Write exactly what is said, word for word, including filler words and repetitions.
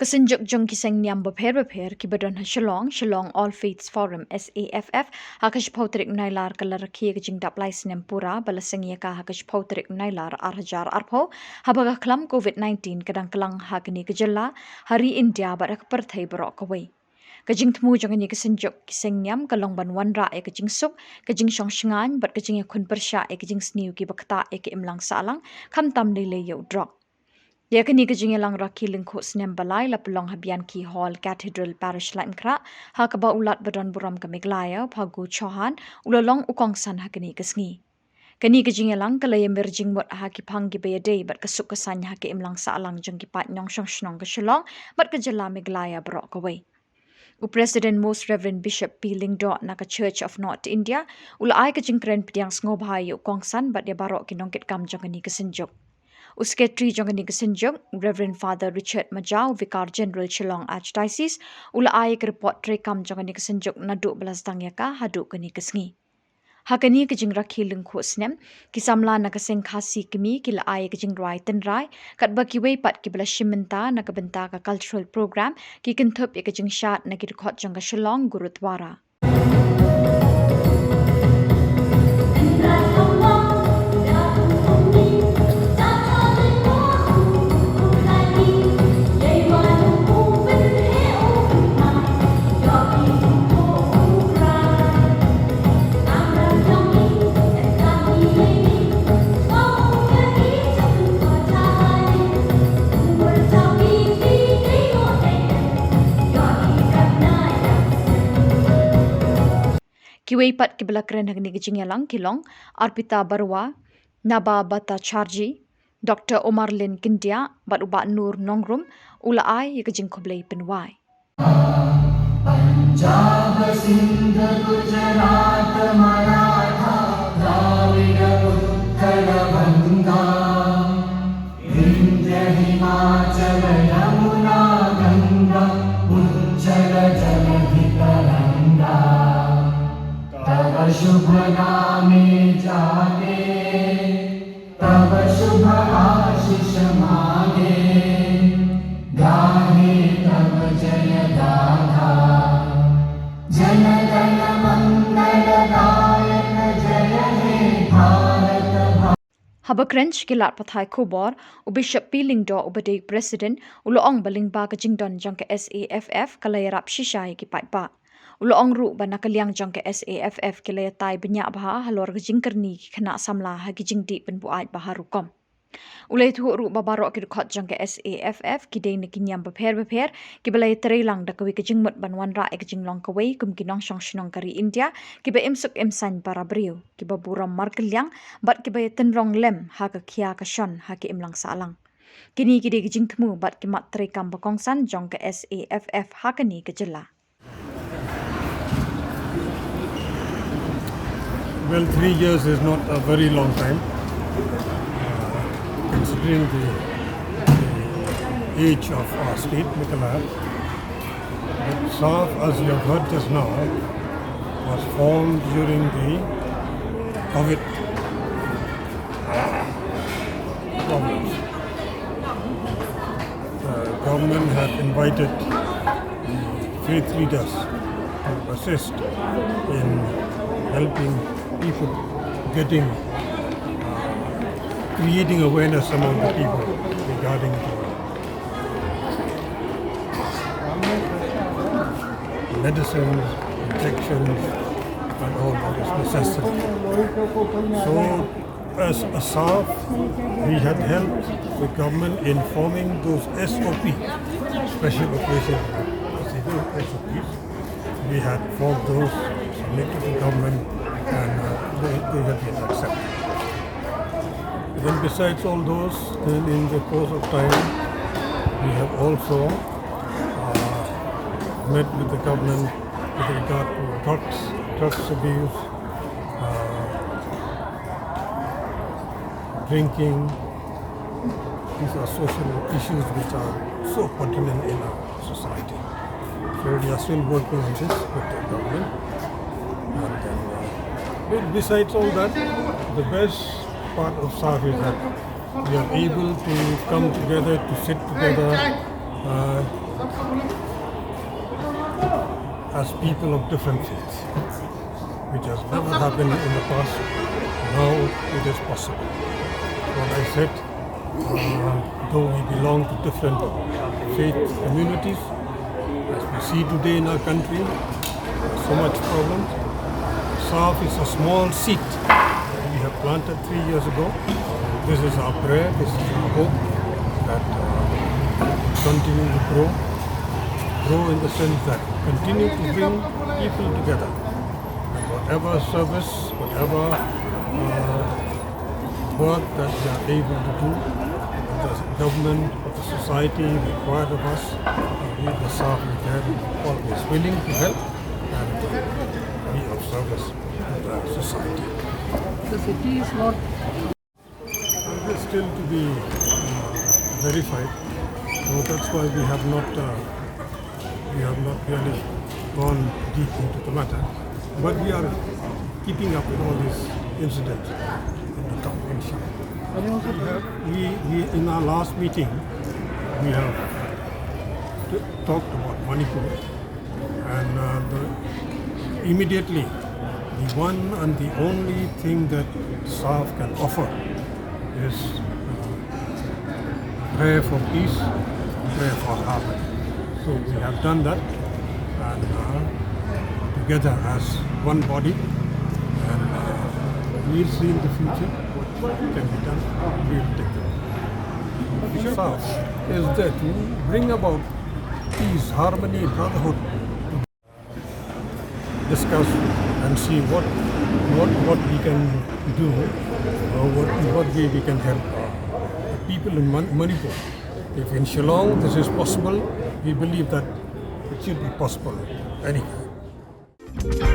Ka synjuk jong ki seng niam bapher bapher kiba don ha Shillong, Shillong All Faiths Forum, S A F F, ha ka shiphew tarik Nailar ka la rakhe ka jingdap lai snem pura ba la seng ïa ka ha ka shiphew tarik Nailar ar hajar arphew, haba ka khlam covid nineteen ka dang klang ha kane ka jylla, ha ri India bad ha ka pyrthei baroh kawei. Ka jingthmu jong kane ka synjuk ki seng niam ka long ban wanrah ïa ka jingsuk, ka jingshong shngaiñ bad ka jingïakhun pyrshah ïa ka jingsniew kiba ktah ïa ka imlang sahlang, khamtam lei lei ïa u drok. Ïa kane ka jingïalang rakhe lyngkhuh snem ba lai la pynlong ha Bianchi Hall, Cathedral Parish, Laitumkhrah, ha kaba u Lat badonburom ka Meghalaya, Phagu Chauhan, u la long u kongsan ha kane ka sngi. Kane ka jingïalang ka la ïamir jingmut ha ki phang kiba ïadei bad ka suk ka saiñ ha ka imlang sahlang jong ki paid nongshong shnong ka Shillong bad ka jylla Meghalaya baroh kawei. U President Most Reverend Bishop P Lyngdoh na ka Church of North India u la ai ka jingkren pdiang sngewbha ïa u kongsan bad ïa baroh ki nongkitkam jong kane ka synjuk. U Secretary jong kane ka synjuk, Reverend Father Richard Majau, Vicar General Shillong Archdiocese, u la ai ka report treikam jong kane ka synjuk naduh ba la sdang ïa ka haduh kane ka sngi. Ha kane ka jingrakhe lyngkhuh snem, ki samla na ka seng Khasi Kmie ki la ai ka jingrwai tynrai, katba kiwei pat kiba la shim bynta na ka bynta ka cultural program ki kynthup ïa ka jingshad na ki dkhot jong ka Shillong Gurudwara. Kiwei pat kiba la kren ha kane ka jingïalang ki long Arpita Barua, Naba Bhattacharjee, Doctor Omarlin Kyndiah bad u Bah Noor Nongrum, u la ai ïa ka jingkhublei pynwai. Punjab, Sindh, Gujarat, Maratha, Dravida, Uttara Banga, Vindhya, Himachal, Yamuna, Ganga, Ujjal, Jaladhi, Taranga, Tava Shubh Name Jage, Tava Shubh Ashish Mange, Gahe Tava Jaya Gatha, Jana Gana Mangal Dayak, Jaya He Bharat. Haba kren sha ki lad pathai khubor, u Bishop P Lyngdoh uba dei u President, u la ong ba lyngba ka jingdon jong ka S A F F ka la ïarap shisha ïa ki paidbah. U la ong ruh ba na ka liang jong ka S A F F ki la ïatai bniah bha halor ka jingkyrni ki khynnah samla ha ki jingdih pynbuaid ba har rukom. U la ïathuh ruh ba baroh ki dkhot jong ka S A F F ki dei na ki niam bapher bapher kiba la ïatreilang da kawei ka jingmut ban wanrah ïa ka jinglong kawei kum ki nongshong shnong ka ri India kiba im suk im saiñ para briew, kiba burom markylliang bad kiba ïatynrong lem ha ka khia ka shon ha ka imlang sahlang. Kine ki dei ki jingthmu bad ki mat treikam ba kongsan jong ka S A F F ha kane ka jylla. Well, three years is not a very long time, uh, considering the, the age of our state, Meghalaya. But SAFF, as you have heard just now, was formed during the COVID problems. The government had invited the faith leaders to assist in helping people, getting, uh, creating awareness among the people regarding the medicines, injections, and all that is necessary. So, as a SAFF, we had helped the government in forming those S O P, special operation procedure, S O Ps. We had formed those, submitted to government, and, uh, they, they have been accepted. Then besides all those, then in the course of time, we have also, uh, met with the government with regard to drugs, drugs abuse, uh, drinking. These are social issues which are so pertinent in our society. So we are still working on this with the government. And then, uh, but besides all that, the best part of SAFF is that we are able to come together, to sit together, uh, as people of different faiths, which has never happened in the past. Now it is possible. What I said, uh, though we belong to different faith communities, as we see today in our country, so much problems. SAF is a small seed we have planted three years ago. This is our prayer, this is our hope that uh, continue to grow, grow in the sense that continue to bring people together. And whatever service, whatever uh, work that we are able to do, the government or the society required of us, uh, we, the SAF is there, always willing to help and be of service to the society. The city is not. It is still to be uh, verified, so that's why we have not uh, we have not really gone deep into the matter. But we are keeping up with all these incidents in the town, inshallah. We have, we, we, in our last meeting, we have t- talked about Manipur, and uh, the, immediately, the one and the only thing that SAF can offer is uh, prayer for peace, prayer for harmony. So we have done that, and uh, together as one body, and uh, we'll see in the future what can be done. We'll take it. SAF is there to bring about peace, harmony, brotherhood, discuss and see what what what we can do, uh, what what way we can help uh, people in Man- Manipur. If in Shillong this is possible, we believe that it should be possible anywhere.